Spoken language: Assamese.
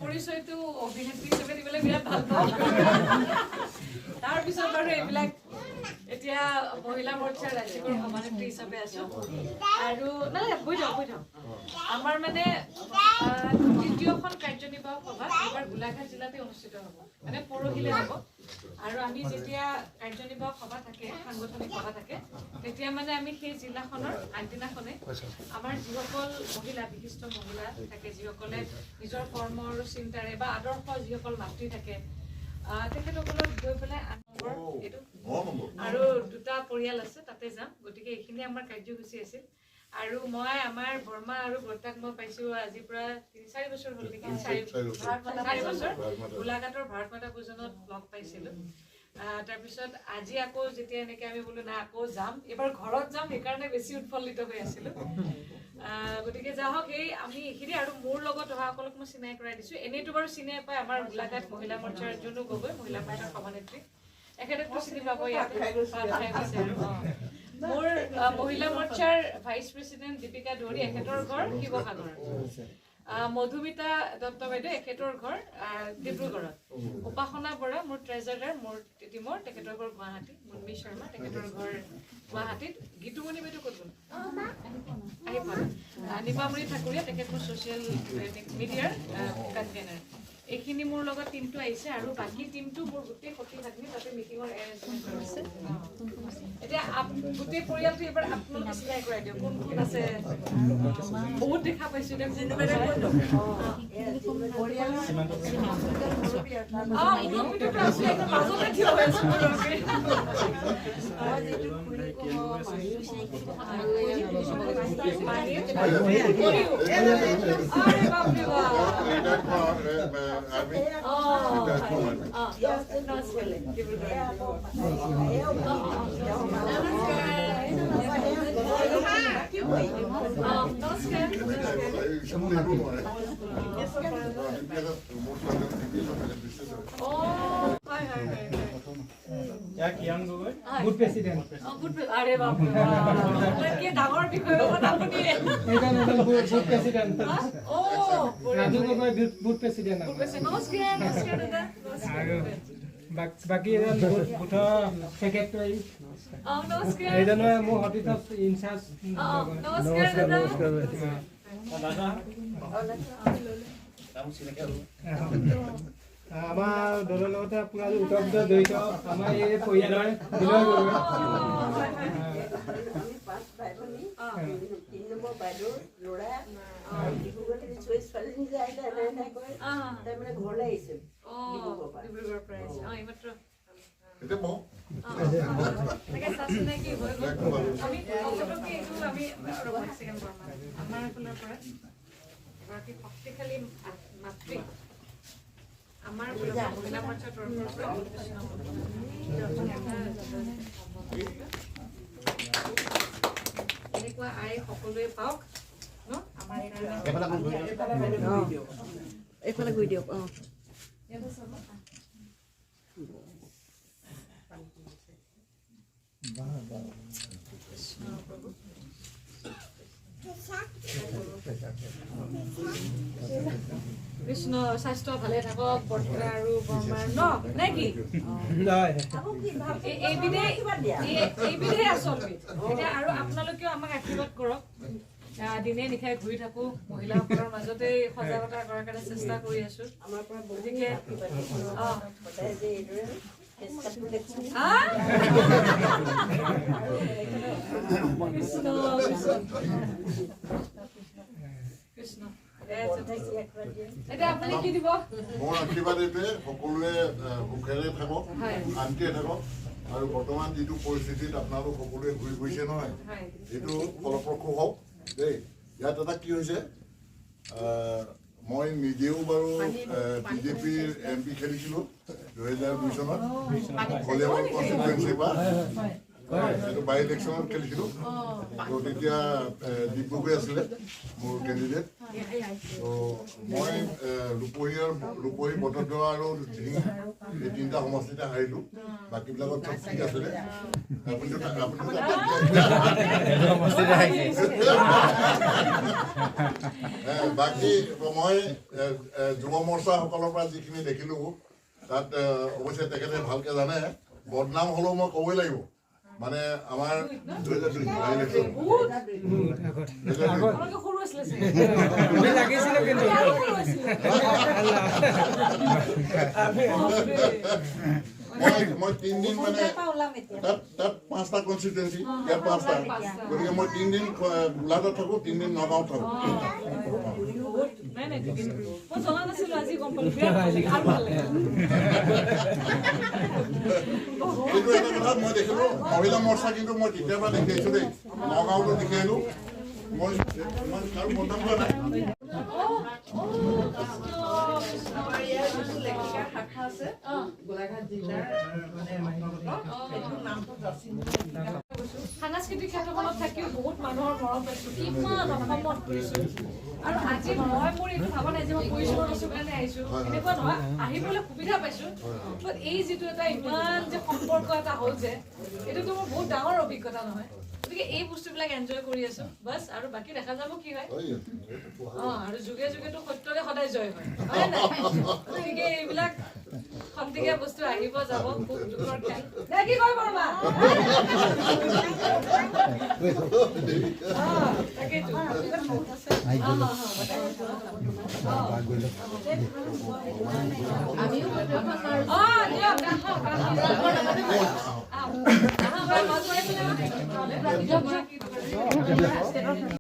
পৰিচয়টো অভিনেত্ৰী হিচাপে দিবলৈ বিৰাট ভাল পাওঁ। তাৰপিছত বাৰু এইবিলাক, এতিয়া মহিলা মৰ্চাৰ ৰাজ্যিকৰ সভানেত্ৰী হিচাপে আছো। আৰু নাই, বহি থাকক, বহি থাকক। আমাৰ মানে তৃতীয়খন কাৰ্যনিৰ্বাহক সভা এইবাৰ গোলাঘাট জিলাতে অনুষ্ঠিত হ'ব, মানে পৰহিলে হ'ব। আৰু আমি যেতিয়া কাৰ্যনিৰ্বাহক সভা থাকে, সাংগঠনিক সভা থাকে, তেতিয়া মানে আমি সেই জিলাখনৰ আগদিনাখনে আমাৰ যিসকল মহিলা, বিশিষ্ট মহিলা থাকে, যিসকলে নিজৰ কৰ্ম আৰু চিন্তাৰে বা আদৰ্শ যিসকল মাতৃ থাকে, তেখেতসকলক গৈ পেলাই 8 নম্বৰ এইটো আৰু দুটা পৰিয়াল আছে, তাতে যাম। গতিকে এইখিনি আমাৰ কাৰ্যসূচী আছিল। আৰু মই আমাৰ বৰ্মা আৰু বৰ্তাক মই পাইছো আজিৰ পৰা 3-4 বছৰ হ'ল নেকি, 4 বছৰ, গোলাঘাটৰ ভাৰত মাতা পূজনত লগ পাইছিলো। তাৰপিছত আজি আকৌ যেতিয়া এনেকে আমি বোলো নাই, আকৌ যাম, এইবাৰ ঘৰত যাম, সেইকাৰণে বেছি উৎফুল্লিত হৈ আছিলো। গতিকে যা হওক, এই আমি এইখিনি আৰু মোৰ লগত অহাসকলক মই চিনাই কৰাই দিছো। এনেইতো বাৰু চিনাই পাই, আমাৰ গোলাঘাট মহিলা মৰ্চাৰ জুনু গগৈ, মহিলা মৰ্চাৰ সভানেত্ৰী, এখেতকতো চিনি পাব ইয়াতে ভাত খাই গৈছে। আৰু মোৰ মহিলা মৰ্চাৰ ভাইচ প্ৰেচিডেণ্ট দীপিকা দুৱৰী, এখেতৰ ঘৰ শিৱসাগৰ। মধুমিতা দত্ত বাইদেউ, এখেতৰ ঘৰ ডিব্ৰুগড়ত। উপাসনা বৰা, মোৰ ট্ৰেজাৰাৰ, মোৰ টীমৰ, তেখেতৰ ঘৰ গুৱাহাটী। মুন্মী শৰ্মা, তেখেতৰ ঘৰ গুৱাহাটীত। গীতুমণি বাইদেউ ক'ত গ'ল? আহি পোৱা নাই। নিপামণি ঠাকুৰীয়া, তেখেত মোৰ ছ'চিয়েল মিডিয়াৰ কনভেনাৰ। এইখিনি মোৰ লগত টীমটো আহিছে আৰু বাকী টীমটো মোৰ গোটেই সতী সাধনী তাতে মিটিঙৰ এৰেঞ্জমেণ্ট কৰিছে। এতিয়া গোটেই পৰিয়ালটো এইবাৰ আপোনালোকে চিনাই কৰাই দিয়ক, কোন কোন আছে। বহুত দেখা পাইছো এতিয়া, কোন কোন আছে। অ, মুৰব্বীটোতো আছে, একদম মাজতে থিয় হৈ আছে মুৰব্বী। মাহীৰ কৰিও। আৰে বাপৰে বাপ। অ, অ, নমস্কাৰ। ডিব্ৰুগড়। অ, নমস্কাৰ। অ, হয় হয় হয় হয় কিয়ন গগৈ। Booth president. অ, গুড। আৰে বাপৰে বাপ, আটাইতকৈ ডাঙৰ বিষয় আপুনি। এইজন এজন বুথ প্ৰেচিডেণ্ট। অ, বঢ়িয়া। Raju Gogoi, booth president. Good president. নমস্কাৰ, নমস্কাৰ দাদা, নমস্কাৰ। আৰু বাকী এজন বুথৰ ছেক্ৰেটাৰী। অ, নমস্কাৰ। এইজনে মোৰ সতীৰ্থ ইনচাৰ্জ। অ, নমস্কাৰ দাদা। দাদা। আমাৰ দলৰ লগতে পুৰা ওতপ্ৰোত জড়িত আমাৰ এই পৰিয়ালৰ বিনয় গগৈ। হয় হয় আমি পাঁচ ভাই ভনী, 3 নম্বৰ বাইদেউৰ ল'ৰা ডিব্ৰুগড়ত ছোৱালীজনী যে আহিলে, নাই নাই কয়, তাই মানে ঘৰলৈ আহিছিল ডিব্ৰুগড়ৰ পৰা। ডিব্ৰুগড়ৰ পৰা আহিছে। অ, এইমাত্ৰ। এতিয়া বহক। তাকে চা চিনাকি হৈ গ'ল। আমি সকলোকে এইটো আমি, ৰ'ব এক ছেকেণ্ড বৰ্মা, আমাৰ ফালৰ পৰা এগৰাকী শক্তিশালী মাতৃ আমাৰ ফালৰ পৰা, মহিলা মৰ্চাৰ তৰফৰ পৰা কৃষ্ণ এনেকুৱা আই সকলোৱে পাওক ন আমাৰ কাৰণে। এইফালে ঘূৰি দিয়ক। অঁ। ইয়াতে চাব। কৃষ্ণ প্ৰভু। কৃষ্ণ, স্বাস্থ্য ভালে থাকক বৰ্তা আৰু বৰ্মাৰ ন, নে কি? এইবিধেই আচল বিধ এতিয়া। আৰু আপোনালোকেও আমাক আশীৰ্বাদ কৰক। দিনে নিশাই ঘূৰি থাকো, মহিলাসকলৰ মাজতেই সজাগতা কৰাৰ কাৰণে চেষ্টা কৰি আছো। আমাৰ পৰা বহুত গতিকে আশীৰ্বাদ দিছে। সদায় যে এইদৰে ফেচ কাটটো দেখোঁ। হা? কৃষ্ণ কৃষ্ণ কৃষ্ণ। বৰ্তাই কি আশীৰ্বাদ দিয়ে? এতিয়া আপুনি কি দিব? মোৰ আশীৰ্বাদ এইটোৱে, সকলোৱে সুখেৰে থাকক, শান্তিৰে থাকক। আৰু বৰ্তমান যিটো পৰিস্থিতিত আপোনালোক সকলোৱে ঘূৰি ফুৰিছে নহয়, এইটো ফলপ্ৰসূ হওক দেই। ইয়াত এটা কি হৈছে, মই নিজেও বাৰু বিজেপিৰ এম পি খেলিছিলোঁ 2002 চনত কলিয়াবৰ কনষ্টিটুৱেঞ্চিৰ পৰা। এইটো বাই ইলেকশ্যনত খেলিছিলোঁ। তো তেতিয়া দীপ গগৈ আছিলে মোৰ কেণ্ডিডেট। তো মই ৰূপহী আৰু ৰূপহী, বটদ্ৰৱা আৰু ধিং এই তিনিটা সমষ্টিতে হাৰিলোঁ, বাকীবিলাকত চব ঠিক আছিলে। আপুনিতো আপুনিতো বাকী মই যুৱ মৰ্চাসকলৰ পৰা যিখিনি দেখিলোঁ তাত, অৱশ্যে তেখেতে ভালকে জানে, বদনাম হ'লেও মই ক'বই লাগিব। মানে আমাৰ 2002 বাই ইলেকশ্যন, 2002। আপোনালোকে সৰু আছিলে চাগে। আমি লাগিছিলো কিন্তু। আৰু সৰু আছিলে। মই 3 দিন মানে তাত 5টা কনষ্টিটুৱেঞ্চি, ইয়াত 5টা, গতিকে মই 3 দিন গোলাঘাটত থাকোঁ, 3 দিন নগাঁৱত থাকোঁ। নাই নাই, ঠিকেই। মই জনা নাছিলো, আজি গম পালো। বিৰাট ভাল লাগিল, আৰু ভাল লাগিল। কিন্তু এটা কথা মই দেখিলোঁ, মহিলা মৰ্চা কিন্তু মই তেতিয়াৰ পৰা দেখি আহিছোঁ দেই, নগাঁৱতো দেখি আহিলোঁ। মই কাৰো বদনাম কৰা নাই। আমাৰ ইয়াৰ যিটো লেখিকা শাখা আছে গোলাঘাট জিলাৰ মানে অন্তৰ্গত, সেইটো নামটো জাচিন। সাংস্কৃতিক ক্ষেত্ৰখনত থাকিও বহুত মানুহৰ মৰম পাইছো, কিমান অসমত ঘূৰিছো। আৰু আজি মই মোৰ এইটো ভাবা নাই যে মই পজিশ্যনত আছো কাৰণে আহিছো, এনেকুৱা নহয়, আহিবলৈ সুবিধা পাইছো। বাট এই যিটো এটা ইমান যে সম্পৰ্ক এটা হ'ল যে, এইটোতো মোৰ বহুত ডাঙৰ অভিজ্ঞতা নহয়? গতিকে এই বস্তুবিলাক এনজয় কৰি আছো বাছ, আৰু বাকী দেখা যাব কি হয়। অ, আৰু যুগে যুগেতো সত্যৰে সদায় জয় হয়, হয় নাই? গতিকে এইবিলাক খন্তেকীয়া বস্তু আহিব যাব, সুখ দুখৰ খেল নে কি কয় বৰ্মা? অ, তাকেইতো। অ, অ, অ, দিয়ক, আহক, আহক, আহক, আহক, আহক, মাজুৱাই পেলাই আহক।